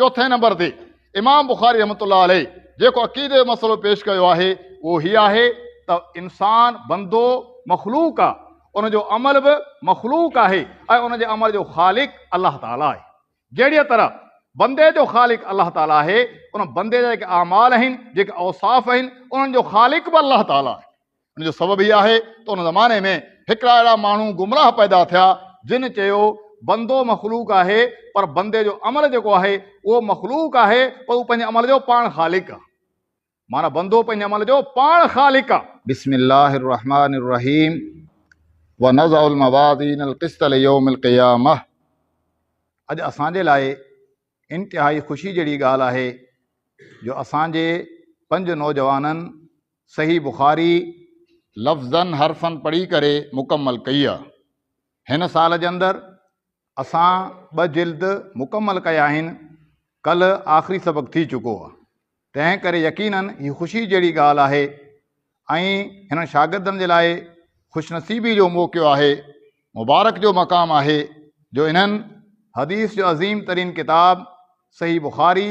چوٿين نمبر تي امام بخاري رحمة الله عليه جيڪو عقيدي جو مسئلو پيش ڪيو آهي اهو هي آهي ته انسان، بندو، مخلوق آ، ان جو عمل به مخلوق آهي ۽ ان جي عمل جو خالق الله تعاليٰ آهي. جهڙيء طرح بندي جو خالق الله تعاليٰ آهي، ان بندي جا جيڪي اعمال آهن، جيڪي اوصاف آهن، انهن جو خالق به الله تعاليٰ آهي. ان جو سبب هي آهي ته ان زماني ۾ هڪڙا اهڙا ماڻهو گمراهه پيدا ٿيا، جن چيو، بندو مخلوق آهي، پر بندي جو عمل جيڪو آهي، اهو مخلوق آهي، پر هو پنهنجي عمل جو پاڻ خالق آهي. معنيٰ بندو پنهنجي عمل جو پاڻ خالق آهي. بسم الله الرحمٰن الرحيم ونضع الموازين القسط ليوم القيامة. اڄ اسان جي لاء انتهائي خوشي جهڙي ڳالهه آهي جو اسان جي پنج نوجوانن صحيح بخاري لفظن حرفن پڙهي ڪري مڪمل ڪئي آ. هن سال جي اندر اسان ٻه جلد مڪمل ڪيا آهن، ڪلهه آخري سبق ٿي چڪو آ، تنهن ڪري يقينن هي خوشي جهڙي ڳالهه آهي ۽ هنن شاگردن جي لاء خوش نصيبي جو موقعو آهي، مبارڪ جو مقام آهي جو انهن حديث جو عظيم ترين ڪتاب صحيح بخاري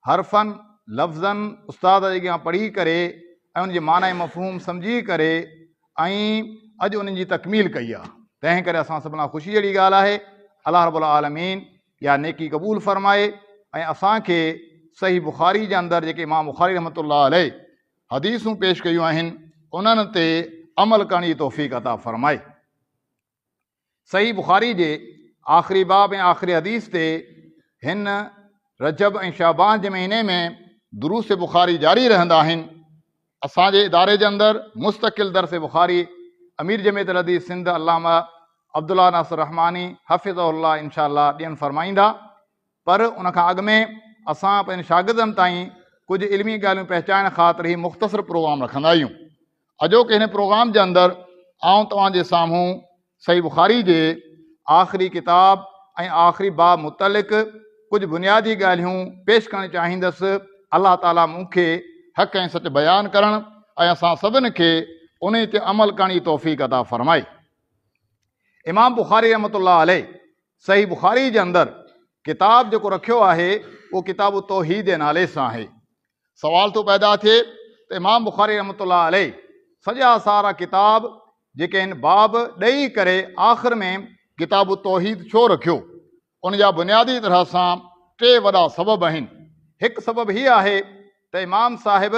حرفن، لفظن، استاد جي اڳيان پڙهي ڪري ۽ ان جي معنيٰ ۽ مفهوم سمجهي ڪري ۽ اڄ انهن جي تڪميل ڪئي آهي. تنهن ڪري اسان سڀ لاء خوشي جهڙي ڳالهه آهي. الله رب العالمين اها نيڪي قبول فرمائي ۽ اسان کي صحيح بخاري جي اندر جيڪي امام بخاري رحمة الله عليه حديثون پيش ڪيون آهن انهن تي عمل ڪرڻ جي توفيق عطا فرمائي. صحيح بخاري جي آخري باب ۽ آخري حديث تي هن رجب ۽ شعبان جي مهيني ۾ دروس بخاري جاري رهندا آهن. اسان جي اداري جي اندر مستقل درس بخاري امير جمعيت الحديث سنڌ علامه عبدالله ناصر رحماني حفظه الله انشاء الله ڏين فرمائيندا پر ان کان اڳ ۾ اسان پنهنجن شاگردن تائين ڪجهه علمي ڳالهيون پهچائڻ خاطر هي مختصر پروگرام رکندا آهيون. اڄوڪي هن پروگرام جي اندر آئون توهان جي سامهون صحيح بخاري جي آخري ڪتاب ۽ آخري باب متعلق ڪجهه بنيادي ڳالهيون پيش ڪرڻ چاهيندس. الله تعالي مون کي حق ۽ سچ بيان ڪرڻ ۽ اسان سڀن کي انهي تي عمل ڪرڻ جي توفيق عطا فرمائي. امام بخاري رحمة الله عليه صحيح بخاري جي اندر ڪتاب جيڪو رکيو آهي اهو ڪتاب التوحيد جي نالي سان آهي. سوال ٿو پيدا ٿئي ته امام بخاري رحمة الله عليه سڄا سارا ڪتاب جيڪي آهن باب ڏئي ڪري آخر ۾ ڪتاب التوحيد ڇو رکيو؟ ان جا بنيادي طرح سان ٽي وڏا سبب آهن. هڪ سبب هي آهي ته امام صاحب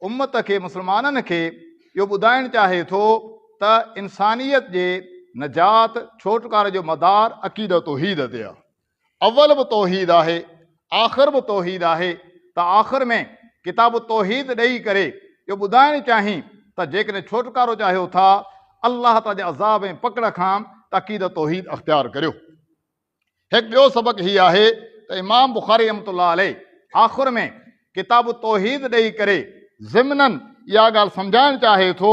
امت کي، مسلمانن کي، اهو ٻڌائڻ چاهي ٿو ته انسانيت جي نجات، ڇوٽڪاري جو مدار عقيده توحيد تي آهي. اول به توحيد آهي، آخر به توحيد آهي ته آخر ۾ ڪتاب التوحيد ڏئي ڪري اهو ٻڌائڻ چاهين ته جيڪڏهن ڇوٽڪارو چاهيو ٿا الله تعالي جي عذاب ۽ پڪڙ کان ته عقيده توحيد اختيار ڪريو. هڪ ٻيو سبق هي آهي ته امام بخاري رحمة الله عليه آخر ۾ ڪتاب التوحيد ڏئي ڪري ضمناً اها ڳالهه سمجهائڻ چاهي ٿو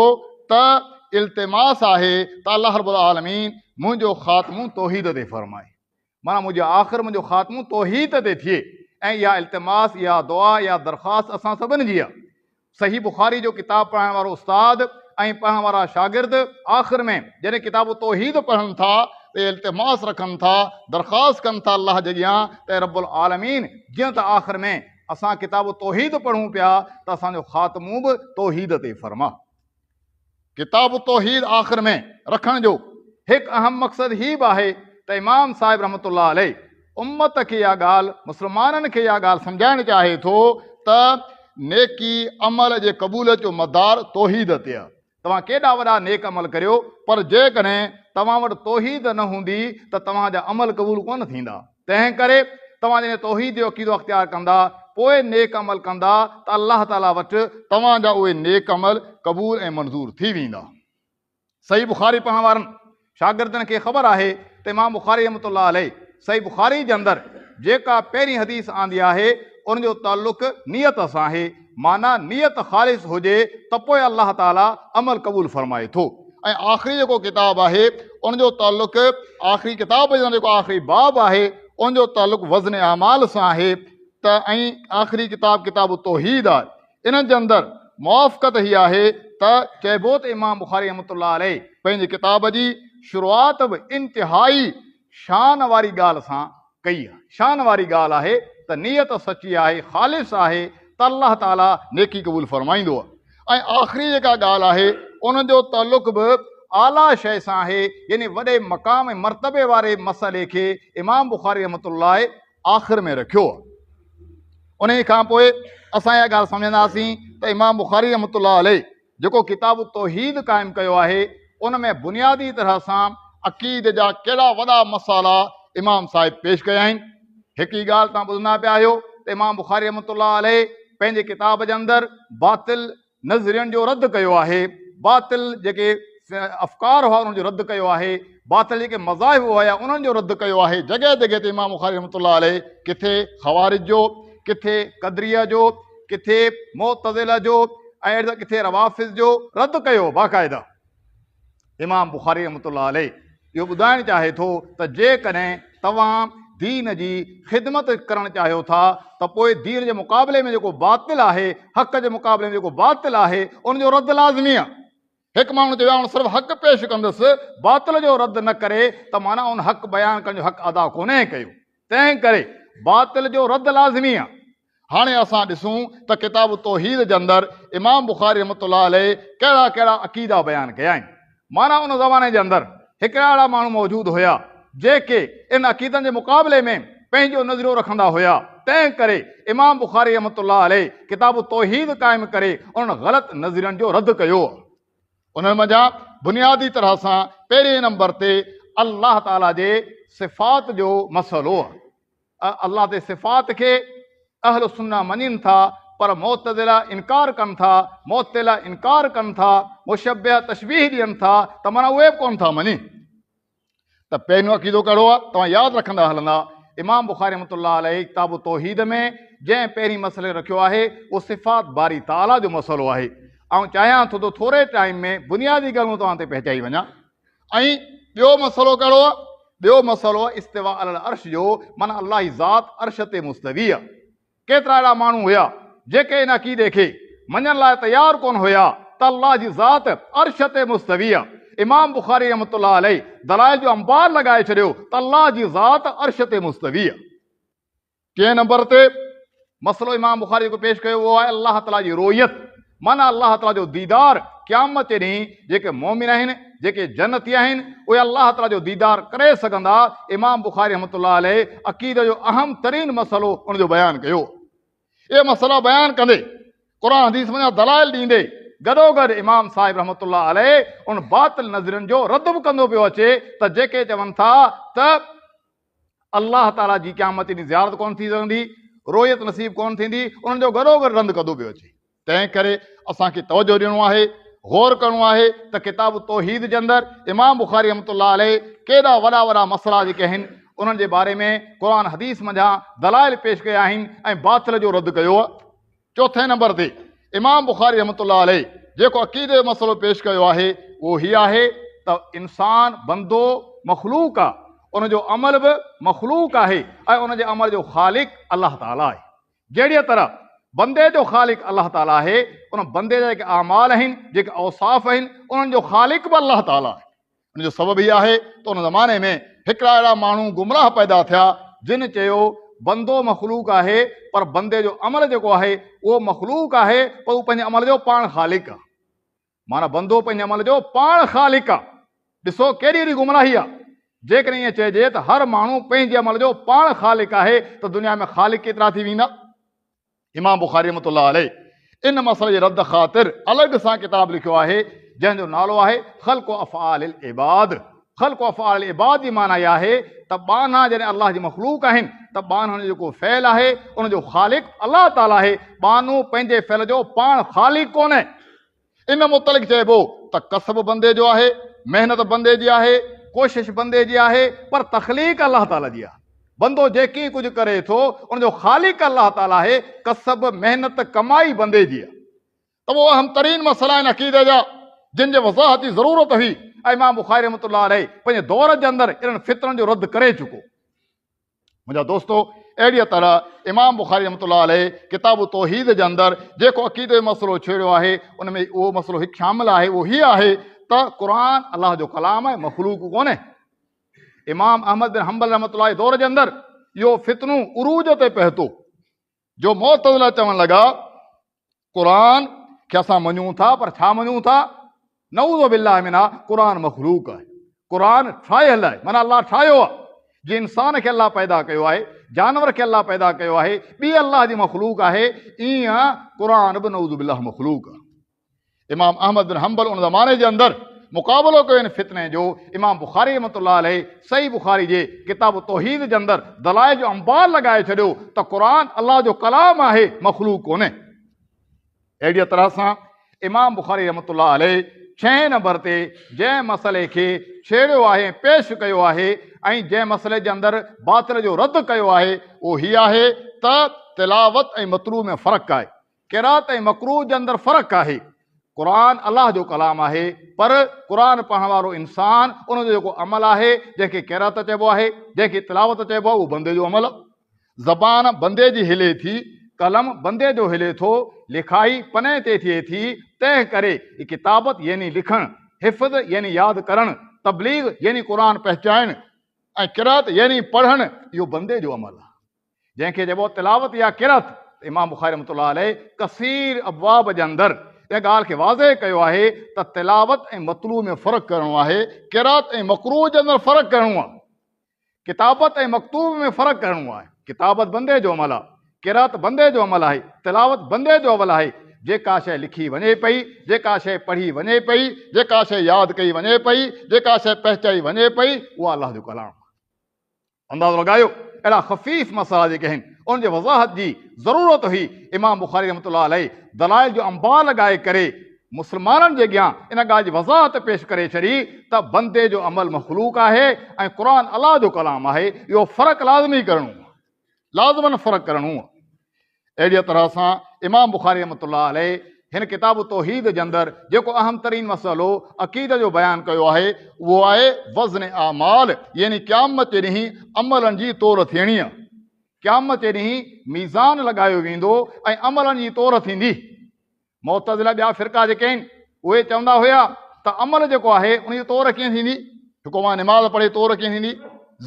ته التماس آهي ته الله رب العالمين منهنجو خاتمو توحيد تي فرمائي معنيٰ منهنجو آخر منهنجو خاتمو توحيد تي ٿئي ۽ اها التماس اها دعا اها درخواست اسان سڀن جي آهي. صحيح بخاري جو ڪتاب پڙهائڻ وارو استاد ۽ پڙهڻ وارا شاگرد آخر ۾ جڏهن ڪتاب التوحيد پڙهن ٿا ته التماس رکن ٿا، درخواست ڪن ٿا الله جي اڳيان ته اي رب العالمين جيئن ته آخر ۾ اسان ڪتاب التوحيد پڙهون پيا ته اسان جو خاتمو به توحيد تي فرما. ڪتاب التوحيد آخر ۾ رکڻ جو هڪ اهم مقصد هي به آهي ته امام صاحب رحمة الله عليه امت کي اها ڳالهه، مسلمانن کي اها ڳالهه سمجهائڻ چاهي ٿو ته نيڪي عمل جي قبوليت جو مدار توحيد تي آهي. توهان ڪيڏا وڏا نيڪ عمل ڪريو پر جيڪڏهن توهان وٽ توحيد نه هوندي ته توهان جا عمل قبول ڪونه ٿيندا. تنهن ڪري توهان جڏهن توحيد جو عقيدو اختيار ڪندا پوء نيڪ عمل ڪندا ته الله تعاليٰ وٽ توهان جا اهي نيڪ عمل قبول ۽ منظور ٿي ويندا. صحيح بخاري پڙهڻ وارن شاگردن کي خبر آهي ته امام بخاري رحمة الله عليه صحيح بخاري جي اندر جيڪا پهرين حديث آندي آهي ان جو تعلق نيت سان آهي معنيٰ نيت خالص هجي ته پوء الله تعاليٰ عمل قبول فرمائي ٿو. ۽ آخري جيڪو ڪتاب آهي ان جو تعلق آخري ڪتاب جي اندر جيڪو آخري باب آهي ان جو تعلق وزن اعمال سان آهي ته ۽ آخري ڪتاب ڪتاب التوحيد آهي انهن جي اندر موافقت هي آهي ته چئبو ته امام بخاري رحمة الله عليه پنهنجي ڪتاب جي شروعات به انتهائي شان واري ڳالهه سان ڪئي آهي. شان واري ڳالهه آهي ته نيت سچي آهي، خالص آهي ته الله تعاليٰ نيڪي قبول فرمائيندو. ۽ آخري جيڪا ڳالهه آهي ان جو تعلق به اعليٰ شيء سان آهي، يعني وڏي مقام ۽ مرتبي واري مسئلي کي امام بخاري رحمة الله آخر ۾ رکيو. انهيء کان پوء اسان اها ڳالهه سمجهنداسين ته امام بخاري رحمة الله عليه جيڪو ڪتاب التوحيد قائم ڪيو آهي ان ۾ بنيادي طرح سان عقيدي جا ڪهڙا وڏا مسئلا امام صاحب پيش ڪيا آهن. هڪ ئي ڳالهه توهان ٻڌندا پيا آهيو ته امام بخاري رحمة الله عليه پنهنجي ڪتاب جي اندر باطل نظرين جو رد ڪيو آهي، باطل جيڪي افڪار هئا انهن جو رد ڪيو آهي، باطل جيڪي مذاهب هيا انهن جو رد ڪيو آهي. جڳهه جڳهه تي امام بخاري رحمة الله عليه ڪٿي خوارج جو، ڪٿي قدريه جو، ڪٿي معتزله جو ۽ اهڙي طرح ڪٿي روافض جو رد ڪيو باقاعده. امام بخاري رحمة الله عليه اهو ٻڌائڻ چاهي ٿو ته جيڪڏهن توهان دين جي خدمت ڪرڻ چاهيو ٿا ته پوء دين جي مقابلي ۾ جيڪو باطل آهي، حق جي مقابلي ۾ جيڪو باطل آهي، ان جو رد لازمي آهي. هڪ ماڻهو چيو آئون صرف حق پيش ڪندس، باطل جو رد نه ڪري ته معنيٰ ان حق بيان ڪرڻ جو حق ادا ڪونهي ڪيو. تنهن ڪري باطل جو رد لازمي آهي. هاڻي اسان ڏسون ته ڪتاب التوحيد جي اندر امام بخاري رحمة الله عليه ڪهڙا ڪهڙا عقيدا بيان ڪيا آهن. معنيٰ ان زماني جي اندر هڪڙا اهڙا ماڻهو موجود هيا جيڪي ان عقيدن جي مقابلي ۾ پنهنجو نظريو رکندا هيا، تنهن ڪري امام بخاري رحمة الله عليه ڪتاب التوحيد قائم ڪري انهن غلط نظرين جو رد ڪيو. انهن منجهان بنيادي طرح سان پهرين نمبر تي الله تعاليٰ جي صفات جو مسئلو آهي. الله تي صفات کي اهل السنه مڃين ٿا پر معتزله انڪار ڪن ٿا، معطله انڪار ڪن ٿا، مشبهه تشبيهه ڏين ٿا ته معنيٰ اهي به ڪونه ٿا مڃين. ته پهريون عقيدو ڪهڙو آهي؟ توهان ياد رکندا هلندا امام بخاري رحمة الله عليه ڪتاب التوحيد ۾ جنهن پهرين مسئلي رکيو آهي اهو صفات باري تعاليٰ جو مسئلو آهي. آئون چاهيان ٿو ته ٿوري ٽائيم ۾ بنيادي ڳالهيون توهان تي پهچائي وڃان. ۽ ٻيو مسئلو ڪهڙو آهي؟ ٻيو مسئلو آهي استواء علي العرش جو، معنيٰ الله جي ذات عرش تي مستوي آهي. ڪيترا اهڙا ماڻهو هيا جيڪي ان عقيدي کي مڃڻ لاء تيار ڪونه هيا ته الله جي ذات عرش تي مستوي آهي. امام بخاري رحمة الله عليه دلائل جو انبار لڳائي ڇڏيو ته الله جي ذات عرش تي مستوي آهي. ٽئين نمبر تي مسئلو امام بخاري جيڪو پيش ڪيو اهو آهي الله تعاليٰ جي رويت، معنيٰ الله تعاليٰ جو ديدار. قيامت جي ڏينهن جيڪي مؤمن آهن، جيڪي جنتي آهن، اهي الله تعاليٰ جو ديدار ڪري سگهندا. امام بخاري رحمة الله عليه عقيدي جو اهم ترين مسئلو ان جو بيان ڪيو. اهي مسئلا بيان ڪندي قرآن حديث منجهان دلائل ڏيندي گڏوگڏ امام صاحب رحمة الله عليه ان باطل نظرين جو رد به ڪندو پيو اچي ته جيڪي چون ٿا ته الله تعاليٰ جي قيامت جي ڏينهن زيارت ڪونه ٿي سگهندي، رويت نصيب ڪونه ٿيندي، انهن جو گڏوگڏ رند ڪندو پيو اچي. تنهن ڪري اسان کي توجهه ڏيڻو آهي، غور ڪرڻو آهي ته ڪتاب التوحيد جي اندر امام بخاري رحمة الله عليه ڪيڏا وڏا وڏا مسئلا جيڪي آهن انهن جي باري ۾ قرآن حديث منجهان دلائل پيش ڪيا آهن ۽ باطل جو رد ڪيو آهي. چوٿين نمبر تي امام بخاري رحمة الله عليه جيڪو عقيدي جو مسئلو پيش ڪيو آهي اهو هي آهي ته انسان بندو مخلوق آ، ان جو عمل به مخلوق آهي ۽ ان جي عمل جو خالق الله تعاليٰ آهي. جهڙيء طرح بندي جو خالق الله تعاليٰ آهي، ان بندي جا جيڪي اعمال آهن، جيڪي اوصاف آهن، انهن جو خالق به الله تعاليٰ آهي. ان جو سبب هي آهي ته ان زماني ۾ هڪڙا اهڙا ماڻهو گمراهه پيدا ٿيا، جن چيو، بندو مخلوق آهي، پر بندي جو عمل جيڪو آهي، اهو مخلوق آهي، پر هو پنهنجي عمل جو پاڻ خالق آهي. معنيٰ بندو پنهنجي عمل جو پاڻ خالق آهي. ڏسو ڪيڏي وڏي گمراهي آهي. جيڪڏهن ائين چئجي ته هر ماڻهو پنهنجي عمل جو پاڻ خالق آهي ته دنيا ۾ خالق ڪيترا ٿي ويندا؟ امام بخاري رحمة الله عليه ان مسئلي جي رد خاطر الڳ سان ڪتاب لکيو آهي جنهن جو نالو آهي خلق افعال العباد. خلق افعال العباد جي معنيٰ اها آهي ته ٻانها جڏهن الله جي مخلوق آهن ته ٻانهن جو جيڪو فعل آهي ان جو خالق الله تعاليٰ آهي، ٻانهو پنهنجي فعل جو پاڻ خالق ڪونهي. ان متعلق چئبو ته ڪسب بندي جو آهي، محنت بندي جي آهي، ڪوشش بندي جي آهي، پر تخليق الله تعاليٰ جي آهي. بندو جيڪي ڪجهه ڪري ٿو، ان جو خالق الله تعاليٰ آهي، ڪسب، محنت، ڪمائي بندي جي آهي. ته اهي اهم ترين مسئلا آهن عقيدي جا، جن جي وضاحت جي ضرورت هئي ۽ امام بخاري رحمة الله عليه پنهنجي دور جي اندر انهن فتنن جو رد ڪري چڪو. منهنجا دوستو! اهڙيء طرح امام بخاري رحمة الله عليه ڪتاب التوحيد جي اندر جيڪو عقيدي جو مسئلو ڇيڙيو آهي ان ۾ اهو مسئلو هڪ شامل آهي اهو هي آهي ته قرآن الله جو ڪلام آهي مخلوق ڪونهي. امام احمد بن حنبل رحمة الله جي دور جي اندر اهو فتنو عروج تي پهتو. جو معتزله چوڻ لڳا، قرآن کي اسان مڃون ٿا پر ڇا مڃون ٿا؟ نعوذ بالله منها، قرآن مخلوق آهي، قرآن ٺاهيل آهي، معنيٰ الله ٺاهيو آهي. جيئن انسان کي الله پيدا ڪيو آهي، جانور کي الله پيدا ڪيو آهي، ٻي الله جي مخلوق آهي، ايئن قرآن به نعوذ بالله مخلوق آهي. امام احمد بن حنبل ان زماني جي اندر مقابلو ڪيو ان فتني جو. امام بخاري رحمة الله عليه صحيح بخاري جي ڪتاب التوحيد جي اندر دلائل جو انبار لڳائي ڇڏيو ته قرآن الله جو ڪلام آهي، مخلوق ڪونهي. اهڙيء طرح سان امام بخاري رحمة الله عليه ڇهين نمبر تي جنهن مسئلي کي ڇيڙيو آهي ۽ پيش ڪيو آهي ۽ جنهن مسئلي جي اندر باطل جو رد ڪيو آهي اهو هي آهي ته تلاوت ۽ متلو ۾ فرق آهي. قرات ۽ مقروء جي اندر فرق آهي. قرآن الله جو ڪلام آهي پر قرآن پڙهڻ وارو انسان ان جو جيڪو عمل آهي جنهن کي قرات چئبو آهي جنهن کي تلاوت چئبو آهي اهو بندي جو عمل آهي. زبان بندي جي هلي ٿي، قلم بندي جو هلي ٿو، لکائي پني تي ٿئي ٿي، تنهن ڪري ڪتابت يعني لکڻ، حفظ يعني ياد ڪرڻ، تبليغ يعني قرآن پهچائڻ ۽ قرات يعني پڙهڻ اهو بندي جو عمل آهي. جنهن کي چئبو تلاوت يا قرأت ته امام بخاري رحمة الله عليه ڪثير ابواب جي اندر ان ڳالهه کي واضح ڪيو آهي ته تلاوت ۽ متلو ۾ فرق ڪرڻو آهي، قرأت ۽ مقروء جي اندر فرق ڪرڻو آهي، ڪتابت ۽ مڪتوب ۾ فرق ڪرڻو آهي. ڪتابت بندي جو عمل آهي، قرأت بندي جو عمل آهي، تلاوت بندي جو عمل آهي. جيڪا شيء لکي وڃي پئي، جيڪا شيء پڙهي وڃي پئي، جيڪا شيء ياد ڪئي وڃي پئي، جيڪا شيء پهچائي وڃي پئي، اها الله جو ڪلام آهي. اندازو لڳايو اهڙا خفيف مسئلا جيڪي آهن انهن جي وضاحت جي ضرورت هئي. امام بخاري رحمة الله عليه دلائل جو انبار لڳائي ڪري مسلمانن جي اڳيان ان ڳالهه جي وضاحت پيش ڪري ڇڏي ته بندي جو عمل مخلوق آهي ۽ قرآن الله جو ڪلام آهي اهو فرق لازمي ڪرڻو آهي لازماً فرق ڪرڻو آهي. اهڙيء طرح سان امام بخاري رحمة الله عليه هن ڪتاب التوحيد جي اندر جيڪو اهم ترين مسئلو عقيده جو بيان ڪيو آهي اهو آهي وزن اعمال يعني قيامت جي ڏينهن عملن جي تور ٿيڻي آهي. قيامت جي ڏينهن ميزان لڳايو ويندو ۽ عملن جي تور ٿيندي. معتزله ٻيا فرقا جيڪي آهن اهي چوندا هيا ته عمل جيڪو آهي ان جي تور ڪيئن ٿيندي؟ هڪ مان نماز پڙهي تور ڪيئن ٿيندي؟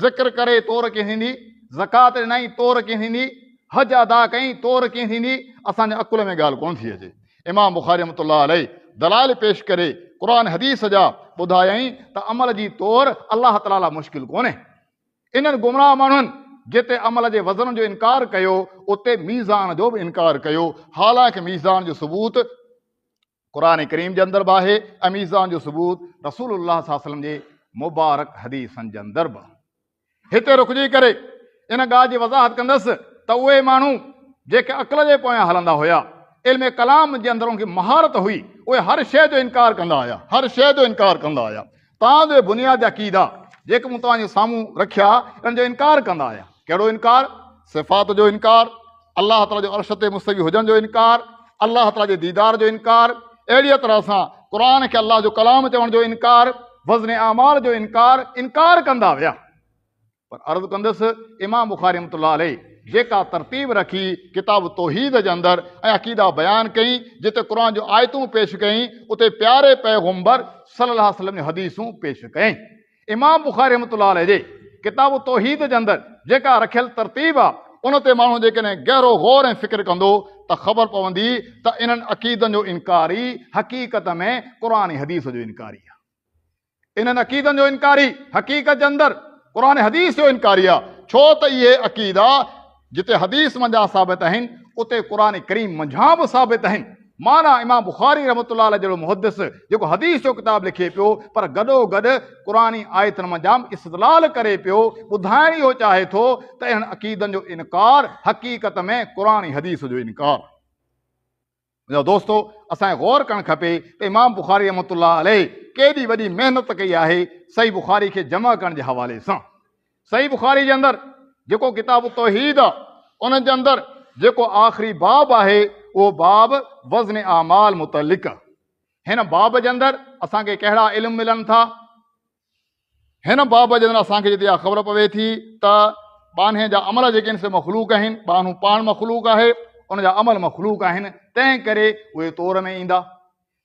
ذڪر ڪري تور ڪيئن ٿيندي؟ زڪوات ڏنائين تور ڪيئن ٿيندي؟ حج ادا ڪئين تور ڪيئن ٿيندي؟ اسان جي عقل ۾ ڳالهه ڪونه ٿي اچي. امام بخاري رحمة الله عليه دلائل پيش ڪري قرآن حديث جا ٻڌايائين ته عمل جي تور الله تعاليٰ لاء مشڪل ڪونهي. انهن گمراهه ماڻهن جتي عمل جي وزن جو انڪار ڪيو، اتي ميزان جو به انڪار ڪيو، حالانڪ ميزان جو ثبوت قرآن ڪريم جي اندر به آهي ۽ ميزان جو ثبوت رسول الله صلي الله عليه وسلم جي مبارڪ حديثن جي اندر به آهي. هتي رڪجي ڪري ان ڳالهه جي وضاحت ڪندس ته اهي ماڻهو جيڪي عقل جي پويان هلندا هيا، علم ڪلام جي اندر انهن کي مهارت هئي، اهي هر شيء جو انڪار ڪندا آيا، هر شيء جو انڪار ڪندا آيا. توهان جو بنيادي عقيدا جيڪي مون توهان جي سامهون رکيا انهن جو انڪار ڪندا آيا. ڪهڙو انڪار؟ صفات جو انڪار، الله تعاليٰ جو عرش تي مستوي هجڻ جو انڪار، الله تعاليٰ جي ديدار جو انڪار، اهڙيء طرح سان قرآن کي الله جو ڪلام چوڻ جو انڪار، وزن اعمال جو انڪار، انڪار ڪندا ويا. پر عرض ڪندس امام بخاري رحمة الله عليه جيڪا ترتيب رکي ڪتاب التوحيد جي اندر ۽ عقيدا بيان ڪئين، جتي قرآن جون آيتون پيش ڪيائين، اتي پياري پيغمبر صلي الله عليه وسلم جون حديثون پيش ڪيائين. امام بخاري رحمة الله عليه جي ڪتاب التوحيد جي اندر جيڪا رکيل ترتيب آ، ان تي ماڻهو جيڪڏهن گهرو غور ۽ فڪر ڪندو ته خبر پوندي ته انهن عقيدن جو انڪاري حقيقت ۾ قرآن ۽ حديث جو انڪاري آ. انهن عقيدن جو انڪاري حقيقت جي اندر قرآن حديث جو انڪاري آ، ڇو ته اهي عقيدا جتي حديث منجهان ثابت آهن اتي قرآن ڪريم منجهان به ثابت آهن. معنيٰ امام بخاري رحمة الله عليه جهڙو محدث جيڪو حديث جو ڪتاب لکي پيو پر گڏو گڏ قرآني آيتن منجهان به استدلال ڪري پيو، ٻڌائڻ اهو چاهي ٿو ته انهن عقيدن جو انڪار حقيقت ۾ قرآن حديث جو انڪار. منهنجا دوستو اسان کي غور ڪرڻ کپي ته امام بخاري رحمة الله عليه ڪيڏي وڏي محنت ڪئي آهي صحيح بخاري کي جمع ڪرڻ جي حوالي سان. صحيح بخاري جي اندر جيڪو ڪتاب التوحيد آ ان جي اندر جيڪو آخري باب آهي اهو باب وزن اعمال متعلق آ. هن باب جي اندر اسان کي ڪهڙا علم ملن ٿا؟ هن باب جي اندر اسان کي جتي اها خبر پوي ٿي ته ٻانهي جا عمل جيڪي آهن سي مخلوق آهن، ٻانهو پاڻ مخلوق آهي، ان جا عمل مخلوق آهن، تنهن ڪري اهي تور ۾ ايندا.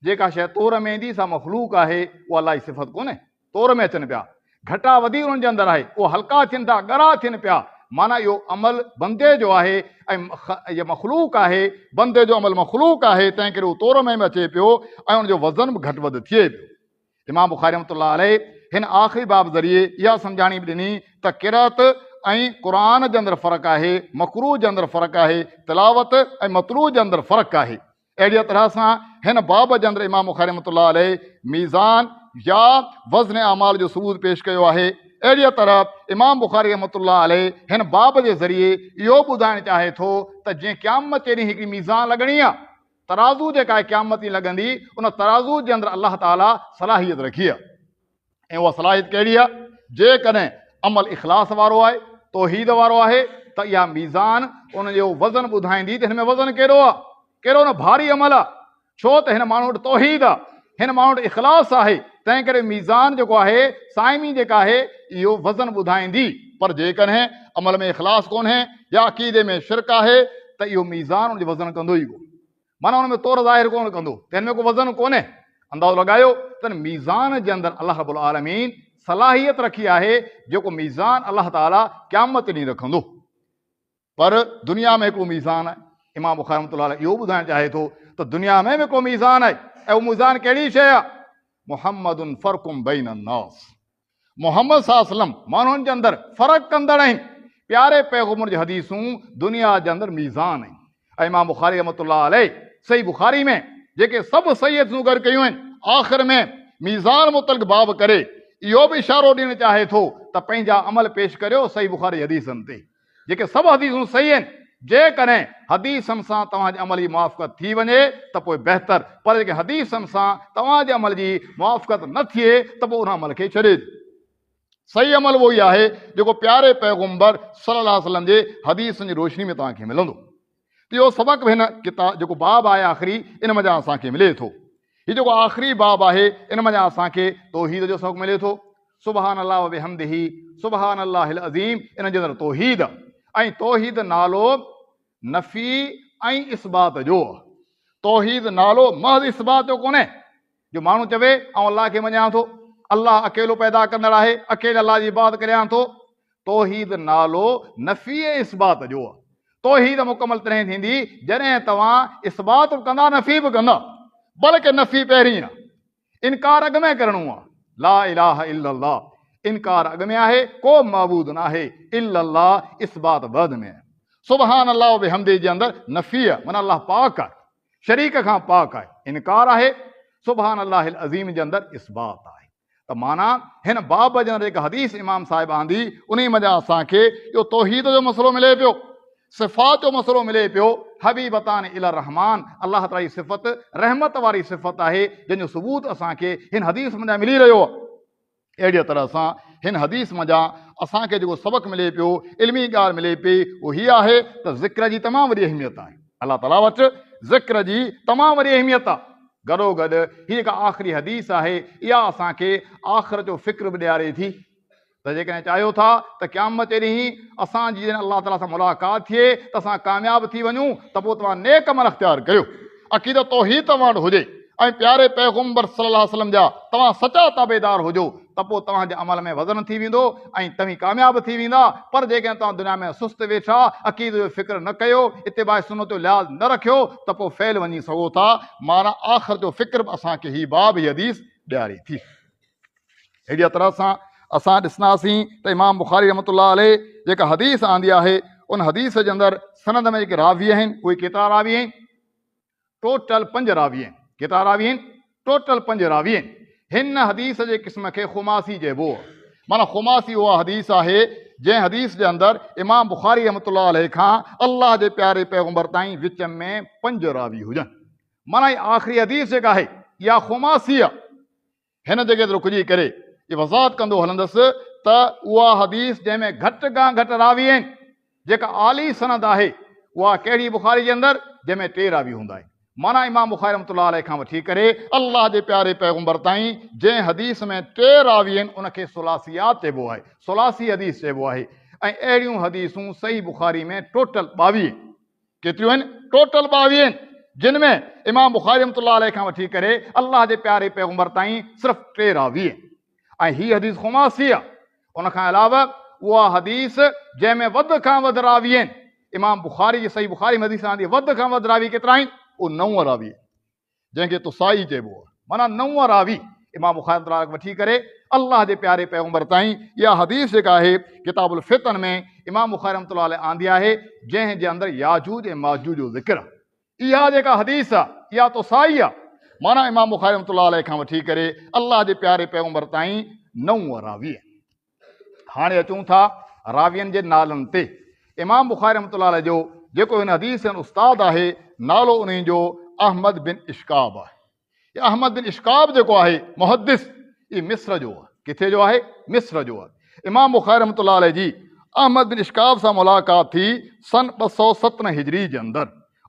جيڪا شيء تور ۾ ايندي سا مخلوق آهي، اها الله جي صفت ڪونهي. تور ۾ اچن پيا. گهٽا وڌي انهن جي اندر آهي، اهي هلڪا ٿين ٿا، ڳرا ٿين پيا. معنيٰ اهو عمل بندي جو آهي ۽ اها مخلوق آهي، بندي جو عمل مخلوق آهي، تنهن ڪري اهو تور ۾ به اچي پيو ۽ ان جو وزن به گهٽ وڌ ٿئي پيو. امام بخاري رحمة الله عليه هن آخري باب ذريعي اها سمجهاڻي به ڏني ته قرأت ۽ قرآن جي اندر فرق آهي، مقروء جي اندر فرق آهي، تلاوت ۽ متلو جي اندر فرق آهي. اهڙيء طرح سان هن باب جي اندر امام بخاري رحمة الله عليه ميزان يا وزن اعمال جو ثبوت پيش ڪيو آهي. اهڙيء طرح امام بخاري رحمة الله عليه هن باب جي ذريعي اهو ٻڌائڻ چاهي ٿو ته جيئن قيامت جي ڏينهن هڪڙي ميزان لڳڻي آهي، ترازو جيڪا آهي قيامت ڏينهن لڳندي، ان ترازو جي اندر الله تعاليٰ صلاحيت رکي آهي. ۽ اها صلاحيت ڪهڙي آهي؟ جيڪڏهن عمل اخلاص وارو آهي، توحيد وارو آهي ته اها ميزان ان جو وزن ٻڌائيندي ته هن ۾ وزن ڪيڏو آهي، ڪيڏو نه ڀاري عمل آهي، ڇو ته هن ماڻهو وٽ توحيد آهي، هن ماڻهو وٽ اخلاص آهي، تنهن ڪري ميزان جيڪو آهي، سائمي جيڪا آهي، اهو وزن ٻڌائيندي. پر جيڪڏهن عمل ۾ اخلاص ڪونهي يا عقيدي ۾ شرڪ آهي ته اهو ميزان ان جو وزن ڪندو ئي ڪونه. معنيٰ ان ۾ تور ظاهر ڪونه ڪندو ته هن ۾ ڪو وزن ڪونهي. اندازو لڳايو ته ميزان جي اندر الله رب العالمين صلاحيت رکي آهي جيڪو ميزان الله تعاليٰ قيامت ڏينهن رکندو. پر دنيا ۾ هڪڙو ميزان آهي. امام بخاري رحمة الله عليه اهو ٻڌائڻ چاهي ٿو ته دنيا ۾ به هڪڙو ميزان آهي ۽ اهو ميزان ڪهڙي شيء آهي؟ محمد فرق بين الناس. محمد صلي الله عليه وسلم ماڻهن جي اندر فرق ڪندڙ آهن. پياري پيغمبر جون حديثون دنيا جي اندر ميزان آهن. ۽ امام بخاري رحمة الله عليه صحيح بخاري ۾ جيڪي سڀ صحيح حديثون گڏ ڪيون آهن آخر ۾ ميزان متعلق باب ڪري اهو به اشارو ڏيڻ چاهي ٿو ته پنهنجا عمل پيش ڪريو صحيح بخاري جي حديثن تي. جيڪي سڀ حديثون صحيح آهن، جيڪڏهن حديثن سان توهان جي عمل جي موافقت ٿي وڃي ته پوء بهتر، پر جيڪڏهن حديثن سان توهان جي عمل جي موافقت نه ٿئي ته پوء ان عمل کي ڇڏي ڏيو. صحيح عمل اهو ئي آهي جيڪو پياري پيغمبر صلي الله عليه وسلم جي حديثن جي روشني ۾ توهان کي ملندو. ته اهو سبق به هن ڪتاب جيڪو باب آهي آخري ان منجهان اسان کي ملي ٿو. هي جيڪو آخري باب آهي ان منجهان اسان کي توحيد جو سبق ملي ٿو. سبحان الله وبحمده سبحان الله العظيم ان جي اندر توحيد ۽ توحيد نالو نفي ۽ اثبات جو آهي. توحيد نالو محض اثبات جو ڪونهي جو ماڻهو چوي آئون الله کي مڃان ٿو، الله اڪيلو پيدا ڪندڙ آهي، اڪيلي الله جي عبادت ڪريان ٿو. توحيد نالو نفي ۽ اثبات جو آهي. توحيد مڪمل تڏهن ٿيندي جڏهن توهان اثبات به ڪندا نفي به ڪندا. بلڪه نفي پهرين آهي. انڪار اڳ ۾ ڪرڻو آهي. لا اله الا الله انڪار اڳ ۾ آهي، ڪو معبود ناهي الا الله اثبات بعد ۾ آهي. سبحان الله وبحمده جي اندر نفي آهي معنيٰ الله پاڪ آهي. شريڪ کان پاڪ آهي، انڪار آهي، سبحان الله العظيم جي اندر اثبات آهي. ته معنيٰ هن باب جي اندر جيڪا حديث امام صاحب آندي انهي منجهان اسان کي اهو توحيد جو مسئلو ملي پيو، صفات جو مسئلو ملي پيو، حبيبتان الي الرحمان الله تعالي جي صفت رحمت واري صفت آهي جنهن جو ثبوت اسان کي هن حديث منجهان ملي رهيو آهي. اهڙيء طرح سان هن حديث منجهان اسان کي جيڪو سبق ملي پيو، علمي ڳالهه ملي پئي، اهو هيء آهي ته ذڪر جي تمام وڏي اهميت آهي. الله تعاليٰ وٽ ذڪر جي تمام وڏي اهميت آهي. گڏوگڏ هيء جيڪا آخري حديث آهي، اها اسان کي آخرت جو فڪر به ڏياري ٿي ته جيڪڏهن چاهيو ٿا ته قيامت جي ڏينهن اسان جي جڏهن الله تعاليٰ سان ملاقات ٿئي ته اسان ڪامياب ٿي وڃون ته پوء توهان نيڪ عمل اختيار ڪريو. عقيده توحيد توهان وٽ هجي ۽ پياري پيغمبر صلي الله عليه وسلم جا توهان سچا تابعدار هجو ته پوء توهان جي عمل ۾ وزن ٿي ويندو ۽ توهين ڪامياب ٿي ويندا پر جيڪڏهن توهان دنيا ۾ سست ويٺا عقيدي جو فڪر نه ڪيو اتباع سنت جو لحاظ نه رکيو ته پوء فيل وڃي سگهو ٿا معنيٰ آخرت جو فڪر به اسان کي هي باب هي حديث ڏياري ٿي. اهڙيء طرح سان اسان ڏسنداسين ته امام بخاري رحمة الله عليه جيڪا حديث آندي آهي ان حديث جي اندر سند ۾ جيڪي راوي آهن اهي ڪيترا راوي آهن؟ ٽوٽل پنج راوي آهن. ڪيترا راوي آهن؟ ٽوٽل پنج راوي آهن. هن حديث جي قسم کي خماسي چئبو آهي. معنيٰ خماسي اها حديث آهي جنهن حديث جي اندر امام بخاري رحمة الله عليه کان الله جي پياري پيغمبر تائين وچ ۾ پنج راوي هجن. معنيٰ هي آخري حديث جيڪا آهي اها خماسي آهي. هن جڳهه تي رڪجي ڪري اها وضاحت ڪندو هلندس ته اها حديث جنهن ۾ گهٽ کان گهٽ راوي آهن، جيڪا عالي سند آهي، اها ڪهڙي بخاري جي اندر جنهن ۾ ٽي راوي هوندا آهن. معنيٰ امام بخاري رحمة الله عليه کان وٺي ڪري الله جي پياري پيغمبر تائين جنهن حديث ۾ ٽي راوي آهن ان کي ثلاثيات چئبو آهي، ثلاثي حديث چئبو آهي ۽ اهڙيون حديثون صحيح بخاري ۾ ٽوٽل 22 آهن. ڪيتريون آهن؟ ٽوٽل 22 آهن، جن ۾ امام بخاري رحمة الله عليه کان وٺي ڪري الله جي پياري پيغمبر تائين صرف ٽي راوي آهن ۽ هي حديث خماسي آهي. ان کان علاوه اها حديث جنهن ۾ وڌ کان وڌ راوي آهن. امام بخاري جي صحيح بخاري ۾ حديث آندي وڌ کان وڌ راوي ڪيترا آهن؟ اهو نو راوي آهن. جنهن کي تسائي چئبو آهي. معنيٰ نو راوي امام بخاري رحمة الله عليه وٺي ڪري الله جي پياري پيغمبر تائين اها حديث جيڪا آهي ڪتاب الفتن ۾ امام بخاري رحمة الله عليه آندي آهي جنهن جي اندر ياجوج ۽ ماجوج جو ذڪر آهي. اها جيڪا حديث آهي اها تسائي آهي. معنيٰ امام بخاري رحمة الله عليه کان وٺي ڪري الله جي پياري پيغمبر تائين نو راوي آهن. هاڻي اچون ٿا راوين جي نالن تي. امام بخاري رحمة الله عليه جو جيڪو هن حديث جو استاد آهي نالو انهي جو احمد بن اشڪاب آهي. هي احمد بن اشڪاب جيڪو آهي محدث هي مصر جو آهي. ڪٿي جو آهي؟ مصر جو آهي. امام بخاري رحمة الله عليه جي احمد بن اشڪاب سان ملاقات ٿي سن 217 هجري جي اندر.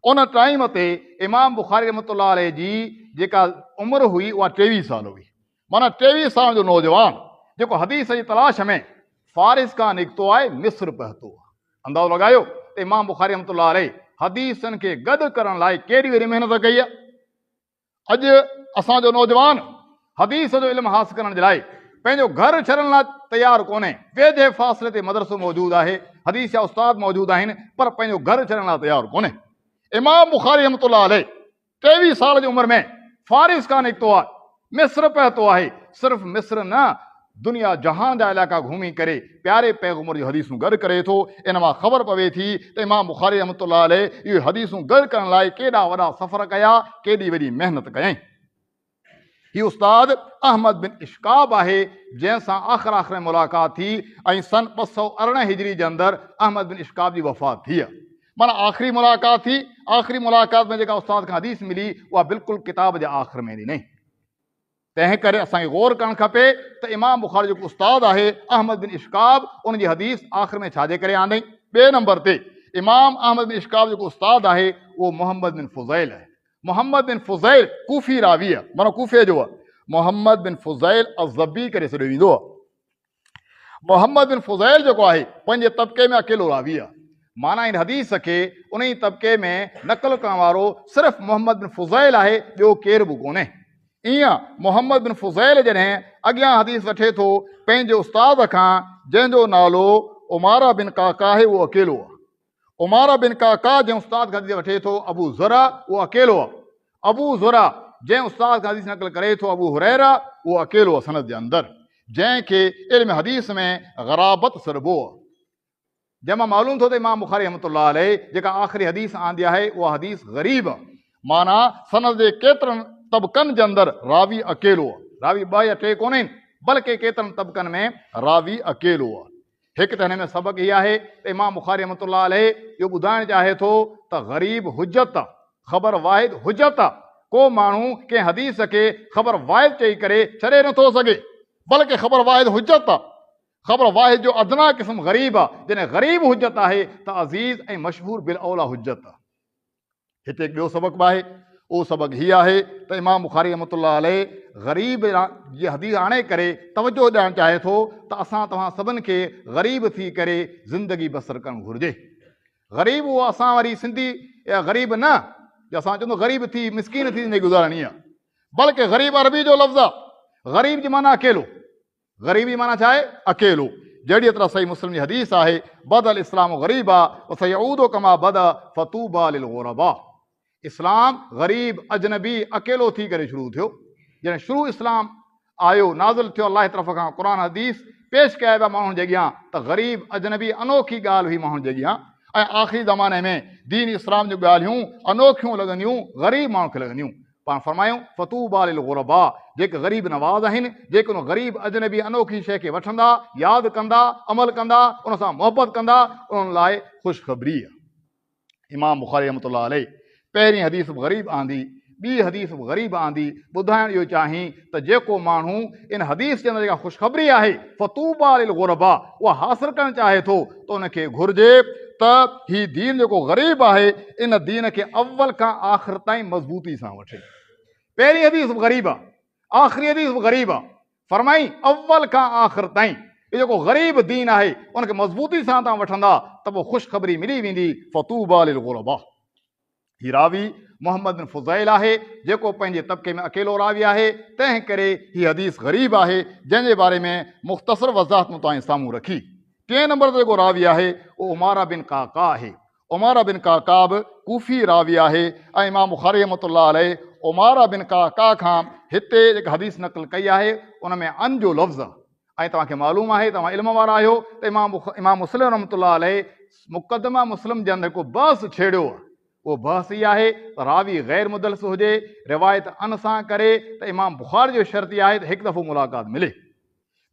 ان ٽائيم تي امام بخاري رحمة الله عليه جي جيڪا عمر هئي اها 23 سال هئي. معنيٰ 23 سالن جو نوجوان جيڪو حديث جي تلاش ۾ فارس کان نڪتو آهي مصر پهتو آهي. اندازو لڳايو ته امام بخاري رحمة الله عليه حديثن کي گڏ ڪرڻ لاء ڪيڏي وڏي محنت ڪئي آهي. اڄ اسان جو نوجوان حديث جو علم حاصل ڪرڻ جي لاء پنهنجو گهر ڇڏڻ لاء تيار ڪونهي. ويجهي فاصلي تي مدرسو موجود آهي، حديث جا استاد موجود آهن پر پنهنجو گهر ڇڏڻ لاء تيار ڪونهي. امام بخاري رحمة الله عليه 23 سال جي عمر ۾ فارس کان نڪتو آهي، مصر پهتو آهي، صرف مصر نه دنيا جهان جا علائقا گهمي ڪري پياري پيغمبر جون حديثون گڏ ڪري ٿو، ان مان خبر پوي ٿي ته امام بخاري رحمة الله عليه اهي حديثون گڏ ڪرڻ لاء ڪيڏا وڏا سفر ڪيا، ڪيڏي وڏي محنت ڪيائين. هي استاد احمد بن اشڪاب آهي، جنهن سان آخر آخر ۾ ملاقات ٿي ۽ سن 218 هجري جي اندر احمد بن اشڪاب جي وفات ٿي. معنيٰ آخري ملاقات ٿي، آخري ملاقات ۾ جيڪا استاد کان حديث ملي اها بلڪل ڪتاب جي آخر ۾ ڏنائين. تنهن ڪري اسان کي غور ڪرڻ کپي ته امام بخاري جيڪو استاد آهي احمد بن اشڪاب ان جي حديث آخر ۾ ڇا جي ڪري آندائين. ٻئي نمبر تي امام احمد بن اشڪاب جيڪو استاد آهي اهو محمد بن فضيل آهي. محمد بن فضيل ڪوفي راوي آهي، معنيٰ ڪوفي جو آهي. محمد بن فضيل الضبي ڪري سڏيو ويندو آهي. محمد بن فضيل جيڪو آهي پنهنجي طبقي ۾ اڪيلو راوي آهي. معنيٰ هن حديث کي انهي طبقي ۾ نقل ڪرڻ وارو صرف محمد بن فضيل آهي ٻيو ڪير به ڪونهي. ايئن محمد بن فضيل جڏهن اڳيان حديث وٺي ٿو پنهنجي استاد کان جنهن جو نالو عماره بن قعقاع آهي اهو اڪيلو آهي. عماره بن قعقاع جنهن استاد کان حديث وٺي ٿو ابو زرع اهو اڪيلو آهي. ابو زرع جنهن استاد کان حديث نقل ڪري ٿو ابو هريره اهو اڪيلو آهي سند جي اندر جنهن کي علم حديث ۾ غرابت سڏبو آهي. جنهن مان معلوم ٿو ته امام بخاري رحمة الله عليه جيڪا آخري حديث آندي آهي اها حديث غريب آهي معنيٰ سند جي ڪيترن طبقن جي اندر راوي اڪيلو آهي. راوي ٻه يا ٽي ڪونهن بلڪه ڪيترن طبقن ۾ راوي اڪيلو آهي. هڪ ته هن ۾ سبق هي آهي ته امام بخاري رحمة الله عليه اهو ٻڌائڻ چاهي ٿو ته غريب حجت آ، خبر واحد حجت آ، ڪو ماڻهو ڪنهن حديث کي خبر واحد چئي ڪري ڇڏي نٿو سگهي، بلڪه خبر واحد حجت آ، خبر واحد جو ادنيٰ قسم غريب آ، جڏهن غريب حجت آهي ته عزيز ۽ مشهور بالاوليٰ حجت آ. هتي هڪ ٻيو سبق به آهي، اهو سبق هي آهي ته امام بخاري رحمة الله عليه غريب جي حديث آڻي ڪري توجهه ڏيارڻ چاهي ٿو ته اسان توهان سڀن کي غريب ٿي ڪري زندگي بسر ڪرڻ گهرجي. غريب اهو اسان واري سنڌي غريب نه جو اسان چوندو غريب ٿي مسڪين ٿي زندگي گذارڻي آهي، بلڪه غريب عربي جو لفظ آهي، غريب جي معنيٰ اڪيلو. غريب جي معنيٰ ڇا آهي؟ اڪيلو. جهڙيء طرح صحيح مسلم جي حديث آهي، بدا الاسلام غريبا وسيعود ڪما بدا فطوبيٰ للغرباء. اسلام غريب، اجنبي، اڪيلو ٿي ڪري شروع ٿيو. جڏهن شروع اسلام آيو، نازل ٿيو الله جي طرف کان قرآن حديث پيش ڪيا ويا ماڻهن جي اڳيان ته غريب، اجنبي انوکي ڳالهه هئي ماڻهن جي اڳيان ۽ آخري زماني ۾ دين اسلام جون ڳالهيون انوکيون لڳنديون غريب ماڻهن کي لڳنديون. پاڻ فرمايائون، فطوبيٰ للغرباء، جيڪي غريب نواز آهن، جيڪي ان غريب، اجنبي، انوکي شيء کي وٺندا، ياد ڪندا، عمل ڪندا، ان سان محبت ڪندا، انهن لاء خوشخبري آهي. امام بخاري رحمة الله عليه پهرين حديث به غريب آندي، ٻي حديث به غريب آندي، ٻڌائڻ اهو چاهين ته جيڪو ماڻهو ان حديث جي اندر جيڪا خوشخبري آهي، فطوبيٰ للغرباء، اها حاصل ڪرڻ چاهي ٿو ته ان کي گهرجي ته هي دين جيڪو غريب آهي ان دين کي اول کان آخر تائين مضبوطي سان وٺي. پهرين حديث به غريب آ، آخري حديث به غريب آ. فرمائين اول کان آخر تائين هي جيڪو غريب دين آهي ان کي مضبوطي سان توهان وٺندا ته پوء خوشخبري ملي ويندي، فطوبيٰ للغرباء. هي راوي محمد بن فضيل آهي، جيڪو پنهنجي طبقي ۾ اڪيلو راوي آهي، تنهن ڪري هي حديث غريب آهي، جنهن جي باري ۾ مختصر وضاحت مون توهان جي سامهون رکي. ٽئين نمبر تي جيڪو راوي آهي اهو عماره بن قعقاع آهي. عماره بن قعقاع به ڪوفي راوي آهي ۽ امام بخاري رحمة الله عليه عماره بن قعقاع کان هتي جيڪا حديث نقل ڪئي آهي ان ۾ عن جو لفظ آهي ۽ توهان کي معلوم آهي توهان علم وارا آهيو ته امام امام مسلم رحمة الله عليه مقدمه مسلم جي اندر هڪ بحث ڇيڙيو آهي اهو بحث هي آهي ته راوي غير مدلس هجي روايت عن سان ڪري ته امام بخاري جو شرط هي آهي ته هڪ دفعو ملاقات ملي.